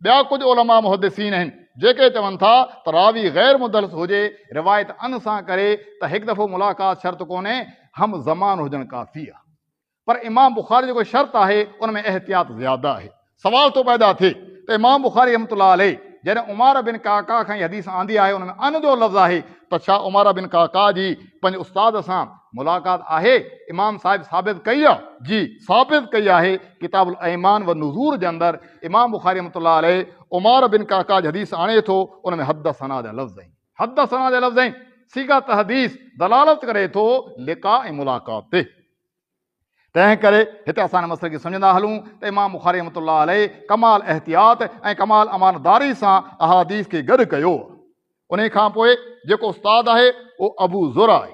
ٻيا ڪجهه علماء محدثين آهن جيڪي چون ٿا ته راوي غير مدلس هجي روايت عن سان ڪري ته هڪ دفعو ملاقات شرط ڪونهي هم زمان هجڻ ڪافي آهي پر امام بخاري جيڪو شرط آهي ان ۾ احتياط زياده آهي. سوال ٿو پيدا ٿئي ته امام بخاري رحمة الله عليه جڏهن عماره بن قعقاع کان هي حديث آندي آهي ان ۾ عن جو لفظ آهي ته ڇا عماره بن قعقاع جي پنهنجي استاد سان ملاقات آهي؟ امام صاحب ثابت ڪئي آهي؟ جي ثابت ڪئي آهي ڪتاب الايمان والنذور جي اندر امام بخاري رحمة الله عليه عماره بن قعقاع جي حديث آڻي ٿو ان ۾ حدثنا جا لفظ آهن حدثنا جا لفظ آهن صيغه تحديث دلالت ڪري ٿو لقاء ۽ ملاقات تي. تنهن ڪري هتي اسان ان مسئلي کي سمجهندا هلون ته امام بخاري رحمة الله عليه ڪمال احتياط ۽ ڪمال امانتداري سان احاديث کي گڏ ڪيو. انهي کان پوء جيڪو استاد آهي اهو ابو زرع آهي.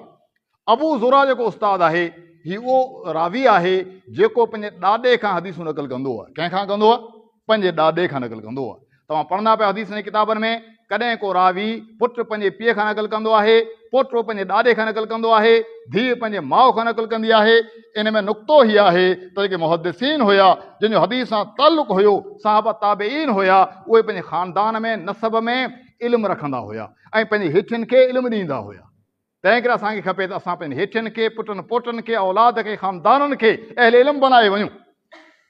ابو زرع جيڪو استاد آهي هي اهو راوي آهي جيڪو پنهنجي ڏاڏي کان حديثون نقل ڪندو آهي. ڪنهن کان ڪندو آهي؟ پنهنجي ڏاڏي کان نقل ڪندو آهي. توهان پڙهندا پيا حديثن جي ڪتابن ۾ ڪڏهن ڪو راوي پٽ پنهنجي پيء کان نقل ڪندو آهي، پوٽو پنهنجي ڏاڏي کان نقل ڪندو آهي، ڌيء پنهنجي ماء کان نقل ڪندي آهي. ان ۾ نقطو هي آهي ته جيڪي محدثين هيا، جن جو حديث سان تعلق هيو، صحابه تابعين هيا، اهي پنهنجي خاندان ۾ نسب ۾ علم رکندا هيا ۽ پنهنجي هيٺين کي علم ڏيندا هيا. تنهن ڪري اسان کي کپي ته اسان پنهنجي هيٺين کي، پٽن پوٽن کي، اولاد کي، خاندانن کي اهل علم بنائي وڃون.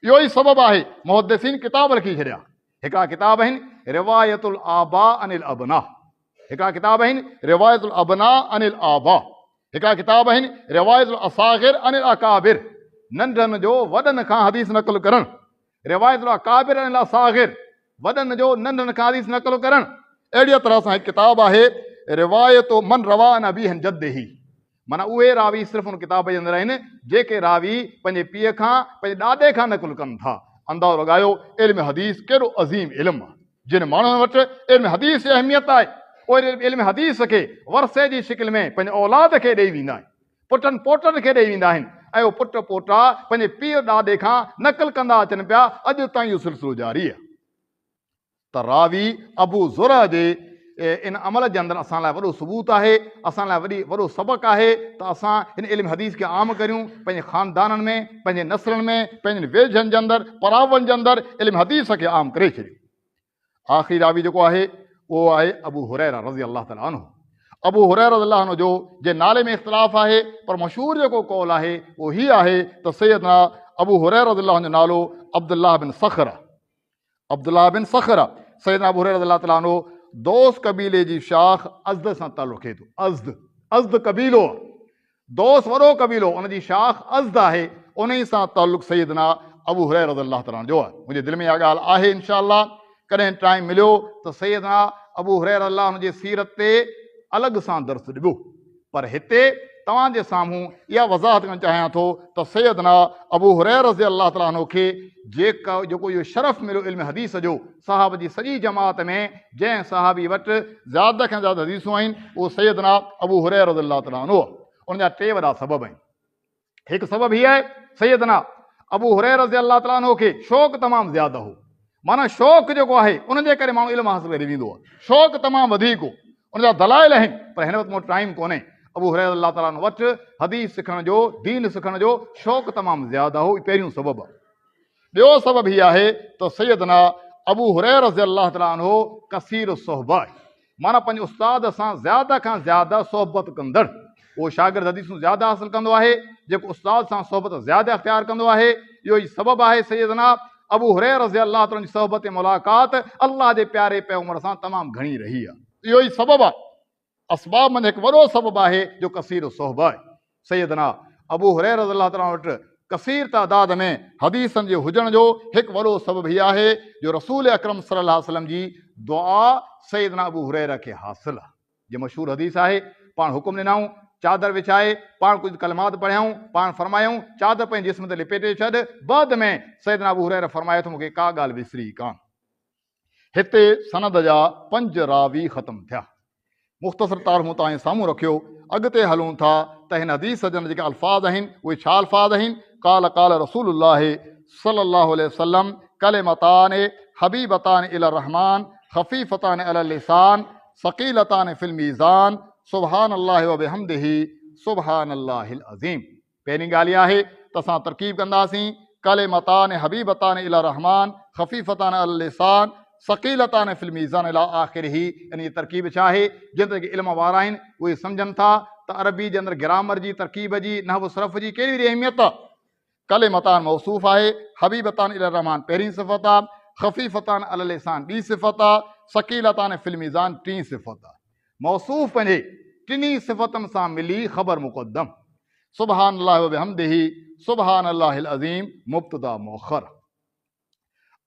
اهو ئي سبب آهي محدثين ڪتاب لکي ڇڏيا. هڪڙا ڪتاب آهن روايت الآباء عن الابناء، هڪڙا ڪتاب آهن روايت الابناء عن الآباء، هڪڙا ڪتاب آهن روايت الاصاغر عن الاڪابر، ننڍن جو وڏن کان حديث نقل ڪرڻ، روايت الاڪابر عن الاصاغر، وڏن جو ننڍن کان حديث نقل ڪرڻ. اهڙيء طرح سان هڪ ڪتاب آهي روايت من روا عن ابيه عن جده، معنيٰ اهي راوي صرف ان ڪتاب جي اندر آهن جيڪي راوي پنهنجي پيء کان پنهنجي ڏاڏي کان نقل ڪن ٿا. اندازو لڳايو علم حديث ڪيڏو عظيم علم آهي. جن ماڻهن وٽ علم حديث جي اهميت آهي اهي علم حديث کي ورثي جي شڪل ۾ پنهنجي اولاد کي ڏئي ويندا آهن. پٽن پوٽن کي ڏئي ويندا آهن ۽ اهي پٽ پوٽا پنهنجي پيء ڏاڏي کان نقل ڪندا اچن پيا، اڄ تائين اهو سلسلو جاري آهي. ته راوي ابو زرع جي ان عمل جي اندر اسان لاء وڏو ثبوت آهي، اسان لاء وڏي وڏو سبق آهي ته اسان هن علم حديث کي عام ڪريون، پنهنجي خاندانن ۾، پنهنجي نسلن ۾، پنهنجن ويجهن جي اندر، پراون جي اندر علم حديث کي عام ڪري ڇڏيون. آخري راوي جيڪو آهي اهو آهي ابو هريره رضي الله تعالٰي عنه. ابو هريره رضي الله عنه جو جي نالي ۾ اختلاف آهي پر مشهور جيڪو قول آهي اهو هي آهي ته سيدنا ابو هريره رضي الله عنه جو نالو عبدالله بن صخر آهي. عبدالله بن صخر آهي. سيدنا ابو هريره رضي الله تعالٰي عنه دوس قبيلي جي شاخ ازد سان تعلق رکي ٿو. ازد، ازد قبيلو آهي. دوس وڏو قبيلو ان جي شاخ ازد آهي انهي سان تعلق سيدنا ابو هريره رضي الله تعالٰي عنه جو آهي. منهنجي دل ۾ اها ڳالهه آهي انشاء الله ڪڏهن ٽائيم مليو ته سيدنا ابو هريره رضي الله عنه جي سيرت تي الڳ سان درس ڏبو پر هتي توهان جي سامهون اها وضاحت ڪرڻ چاهيان ٿو ته سيدنا ابو هريره رضي الله تعالٰي عنه کي جيڪو اهو شرف مليو علم حديث جو صحابه جي سڄي جماعت ۾ جنهن صحابي وٽ زياده کان زياده حديثون آهن اهو سيدنا ابو هريره رضي الله تعالٰي عنه آهي. ان جا ٽي وڏا سبب آهن. هڪ سبب هي آهي سيدنا ابو هريره رضي الله تعالٰي عنه کي شوق تمام زياده هو. معنيٰ شوق جيڪو آهي ان جي ڪري ماڻهو علم حاصل ڪري ويندو آهي. شوق تمام وڌيڪ هو. ان جا دلائل آهن پر هن وقت مون وٽ ٽائيم ڪونهي. ابو هريره رضي الله تعالٰي عنه وٽ حديث سکڻ جو، دين سکڻ جو شوق تمام زياده هو. هي پهريون سبب آهي. ٻيو سبب هي آهي ته سيدنا ابو هريره رضي الله تعالٰي عنه ڪثير الصحبه آهي معنيٰ پنهنجي استاد سان زياده کان زياده صحبت ڪندڙ اهو شاگرد حديثون زياده حاصل ڪندو آهي جيڪو استاد سان صحبت زياده اختيار ڪندو آهي اهو ئي سبب آهي سيدنا ابو هريره رضي الله تعالٰي عنه جي صحبت ۽ ملاقات الله جي پياري پيغمبر سان تمام گهڻي رهي آهي اهو ئي سبب آهي اسباب منجهه هڪ وڏو سبب آهي جو ڪثير الصحبه آهي. سيدنا ابو هريره رضي الله تعالٰي عنه وٽ ڪثير تعداد ۾ حديثن جي هجڻ جو هڪ وڏو سبب هي آهي جو رسول اڪرم صلي الله عليه وسلم جي دعا سيدنا ابو هريره کي حاصل آهي. جي مشهور حديث آهي پاڻ حڪم ڏنائون چادر وڇائي پاڻ ڪجهه ڪلمات پڙهيائون پاڻ فرمايائون چادر پنهنجي جسم تي لپيٽي ڇڏ بعد ۾ سيدنا ابو هريره فرمائي ٿو مون کي ڪا ڳالهه وسري ڪانه. هتي سند جا پنج راوي ختم ٿيا. مختصر تعارف مون توهان جي سامهون رکيو. اڳتي هلون ٿا ته هن حديث جا جيڪي الفاظ آهن اهي ڇا الفاظ آهن؟ قال قال رسول الله صلي الله عليه وسلم ڪلمتان حبيبتان الي الرحمن خفيفتان علي اللسان ثقيلتان في الميزان سبحان الله وبحمده سبحان الله العظيم. پهرين ڳالهه اها آهي ته اسان ترڪيب ڪنداسين، ڪلمتان حبيبتان الي الرحمن خفيفتان علي اللسان ثقيلتان في الميزان الي آخره. ان جي ترڪيب ڇا آهي؟ جنهن تي جيڪي علم وارا آهن اهي سمجهن ٿا ته عربي جي اندر گرامر جي ترڪيب جي نحو صرف جي ڪيڏي وڏي اهميت آهي. ڪلمتان موصوف آهي، حبيبتان الي الرحمن پهرين صفت آهي، خفيفتان علي اللسان ٻي صفت آهي، ثقيلتان في الميزان ٽين صفت آهي. موصوف پنهنجي ٽنهي صفتن سان ملي خبر مقدم. سبحان الله وبحمده سبحان الله العظيم مبتدا مؤخر.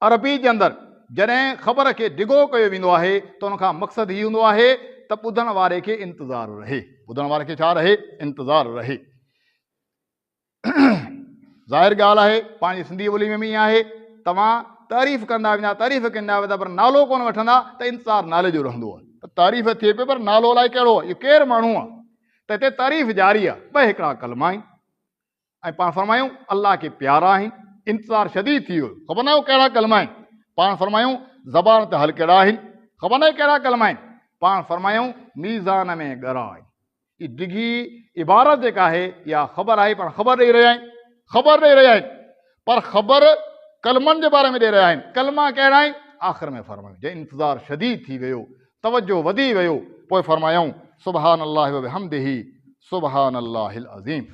عربي جي اندر جڏهن خبر کي ڊگهو ڪيو ويندو آهي ته ان کان مقصد هي هوندو آهي ته ٻڌڻ واري کي انتظار رهي. ٻڌڻ واري کي ڇا رهي؟ انتظار رهي. ظاهر ڳالهه آهي پنهنجي سنڌي ٻولي ۾ به ائين آهي توهان تعريف ڪندا ويندا تعريف ڪندا ويندا پر نالو ڪونه وٺندا ته انتظار نالي جو رهندو آهي ته تعريف ٿئي پئي پر نالو الائي ڪهڙو آهي اهو ڪير ماڻهو آهي ته هتي تعريف جاري آهي ٻه هڪڙا ڪلما آهن ۽ پاڻ فرمايون الله کي پيارا آهن انتظار شديد ٿي ويو خبر ناهي ڪهڙا ڪلما آهن پاڻ فرمايون زبان تي هلڪڙا آهن خبر ناهي ڪهڙا ڪلما آهن پاڻ فرمايون ميزان ۾ ڳرا آهن هي ڊگهي عبارت جيڪا آهي اها خبر آهي پر خبر ڏئي رهيا آهن خبر ڏئي رهيا آهن پر خبر ڪلمن جي باري ۾ ڏئي رهيا آهن ڪلما ڪهڙا آهن آخر ۾ فرمايو جي انتظار شديد ٿي ويو توجه وڌي ويو پوء فرمايائون سبحان الله وبحمده سبحان الله العظيم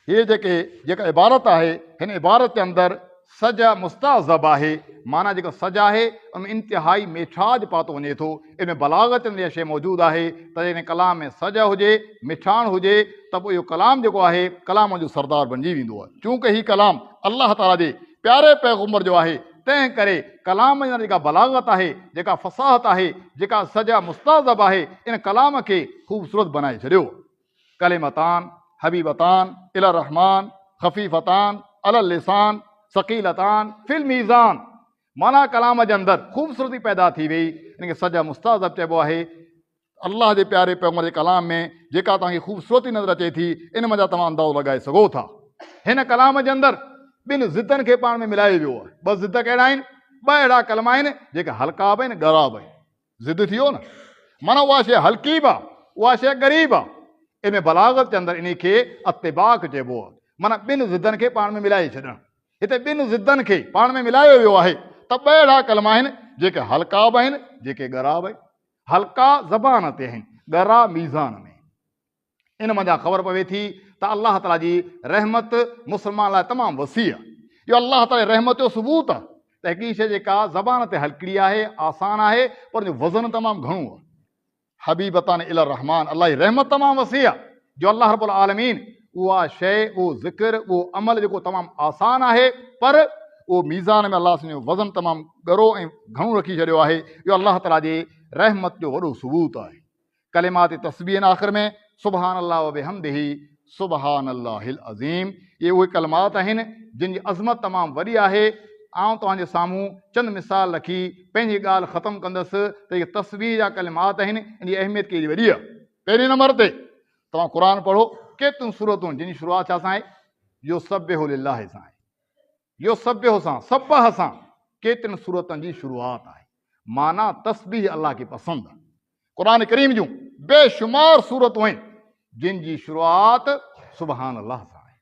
هي جيڪي جيڪا عبارت آهي هن عبارت جي اندر سجع مستعذب آهي معنيٰ جيڪو سجع آهي ان ۾ انتهائي ميٺاج پاتو وڃي ٿو ان ۾ بلاغت جي اها شيء موجود آهي ته جيڪڏهن ڪلام ۾ سجع هجي مٺاڻ هجي ته پوء اهو ڪلام جيڪو آهي ڪلام جو سردار بنجي ويندو آهي چونڪه هي ڪلام الله تعاليٰ جي پياري پيغمبر جو آهي تنهن ڪري ڪلام جي اندر جيڪا بلاغت آهي جيڪا فصاحت آهي جيڪا سجع مستعذب آهي ان ڪلام کي خوبصورت بنائي ڇڏيو. ڪلمتان حبيبتان الي الرحمن خفيفتان علي اللسان ثقيلتان في الميزان معنيٰ ڪلام جي اندر خوبصورتي پيدا ٿي وئي ان کي سجع مستعذب چئبو آهي. الله جي پياري پيغمبر جي ڪلام ۾ جيڪا توهان کي خوبصورتي نظر اچي ٿي ان منجهان توهان اندازو لڳائي سگهو ٿا. هن ڪلام جي اندر ٻن ضدن کي پاڻ ۾ ملايو ويو آهي. ٻه ضد ڪهڙا آهن؟ ٻه اهڙا ڪلما آهن جيڪي هلڪا به آهن ڳرا به آهن. ضد ٿي ويو نه معنيٰ اها شيء هلڪي به آهي اها شيء ڳري به آهي. ان ۾ بلاغت جي اندر انهي کي اتباق چئبو آهي معنيٰ ٻن ضدن کي پاڻ ۾ ملائي ڇڏڻ. هتي ٻن ضدن کي پاڻ ۾ ملايو ويو آهي ته ٻه اهڙا ڪلما آهن جيڪي هلڪا به آهن جيڪي ڳرا به آهن. هلڪا زبان تي آهن ڳرا ميزان ۾. ان منجهان خبر پوي ٿي ته الله تعاليٰ جي رحمت مسلمان لاء تمام وسيع آهي. اهو الله تعاليٰ جي رحمت جو ثبوت آهي ته هڪڙي شيء جيڪا زبان تي هلڪڙي آهي، آسان آهي، پر ان جو وزن تمام گهڻو آهي. حبيبتان الي الرحمان، الله جي رحمت تمام وسيع آهي جو الله رب العالمين اها شيء، اهو ذڪر، اهو عمل جيڪو تمام آسان آهي پر اهو ميزان ۾ الله سائين جو وزن تمام ڳرو ۽ گهڻو رکي ڇڏيو آهي. اهو الله تعاليٰ جي رحمت جو وڏو ثبوت آهي. ڪلمات تسبيح آهن آخر ۾ سبحان الله وبحمده سبحان الله العظيم اهي اهي ڪلمات آهن جن جي عظمت تمام وڏي آهي آئون توهان جي سامهون چند مثال رکي پنهنجي ڳالهه ختم ڪندس ته اهي تسبيح جا ڪلمات آهن ان جي اهميت ڪيڏي وڏي آهي پهرين نمبر تي توهان قرآن پڙهو ڪيتريون سورتون جن جي شروعات ڇا سان آهي يسبح لله سان آهي يسبح سان سبح سان ڪيترين سورتن جي شروعات آهي معنيٰ تسبيح الله کي پسند آهي قرآن ڪريم جون بي شمار سورتون آهن جن جي شروعات سبحان الله سان آهي.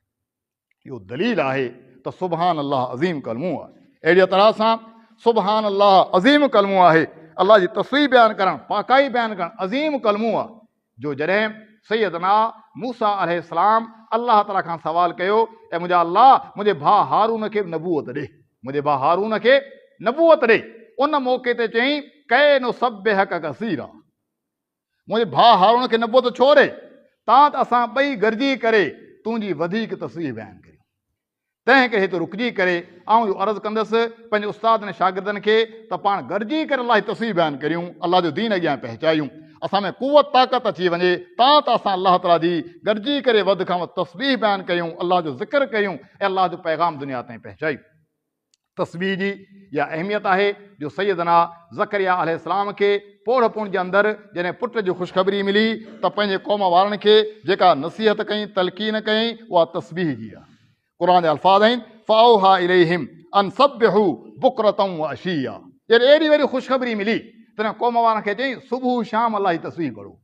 اهو دليل آهي ته سبحان الله عظيم ڪلمو آهي. اهڙيء طرح سان سبحان الله عظيم ڪلمو آهي. الله جي تسبيح بيان ڪرڻ، پاڪائي بيان ڪرڻ عظيم ڪلمو آهي جو جڏهن سيدنا موسيٰ عليه السلام الله تعاليٰ کان سوال ڪيو اي منهنجا الله منهنجي ڀاء هارون کي به نبوت ڏي. منهنجي ڀاء هارون کي نبوت ڏي. ان موقعي تي چيائين، ڪي نسبحک ڪثيرا. منهنجي ڀاء هارون کي نبوت ڇو ڏي؟ تان ته اسان ٻئي گڏجي ڪري تنهنجي وڌيڪ تسبيح بيان ڪريون. تنهن ڪري هت رڪجي ڪري آئون اهو عرض ڪندس پنهنجي استادن ۽ شاگردن کي ته پاڻ گڏجي ڪري الله جي تسبيح بيان ڪريون، الله جو دين اڳيان پهچايون. اسان ۾ قوت طاقت اچي وڃي تان ته اسان الله تعاليٰ جي گڏجي ڪري وڌ کان وڌ تسبيح بيان ڪريون، الله جو ذڪر ڪريون ۽ الله جو پيغام دنيا تائين پهچايون. تسبيح جي اها اهميت آهي جو سيدنا زڪريا عليه السلام کي پوڙهه پڻ جي اندر جڏهن پٽ جي خوشخبري ملي ته پنهنجي قوم وارن کي جيڪا نصيحت ڪئين، تلقين ڪئين، اها تسبيح جي آهي. قرآن جا الفاظ آهن، فاوحا اليهم ان سبحوا بڪرة وعشيا. جڏهن اهڙي وڏي خوشخبري ملي تڏهن قوم وارن کي چيائين صبح شام الله جي تسبيح پڙهو.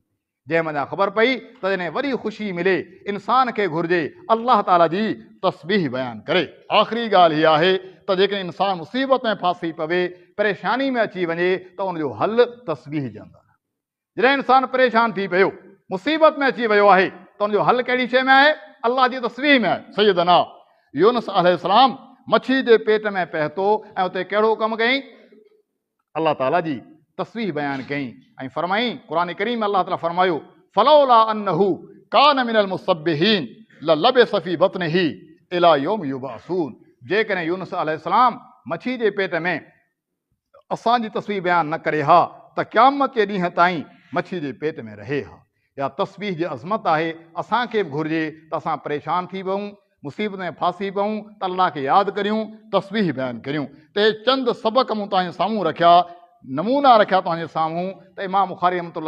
جنهن منجهان خبر پئي ته جڏهن وڏي خوشي ملي انسان کي گهرجي الله تعاليٰ جي تسبيح بيان ڪري. آخري ڳالهه هيء آهي ته جيڪڏهن انسان مصيبت ۾ ڦاسي پوي، پريشاني ۾ اچي وڃي ته ان جو حل تسبيح جي اندر آهي. جڏهن انسان پريشان ٿي پيو، مصيبت ۾ اچي ويو آهي ته ان جو حل ڪهڙي شيء ۾ آهي؟ الله جي تسبيح ۾ آهي. سيدنا يونس عليه السلام مڇي جي پيٽ ۾ پهتو ۽ اتي ڪهڙو ڪم ڪيائين؟ الله تعاليٰ جي تسبيح بيان ڪيائين ۽ فرمائين، قرآن ڪريم ۾ الله تعاليٰ فرمايو، فلولا انه ڪان من المسبحين للبث في بطنه الي يوم يبعثون جيڪڏهن يونس عليه السلام مڇي جي پيٽ ۾ اسان جي تسبيح بيان نه ڪري ها ته قيامت جي ڏينهن تائين مڇي جي پيٽ ۾ رهي ها. اها تسبيح جي عظمت آهي، اسان کي به گهرجي ته اسان پريشان ٿي پئون، مصيبت ۾ ڦاسي پئون ته الله کي ياد ڪريون، تسبيح بيان ڪريون ته اهي چند سبق مون توهان جي سامهون رکيا، نمونا رکيا توهان جي سامهون ته امام بخاري رحمة الله.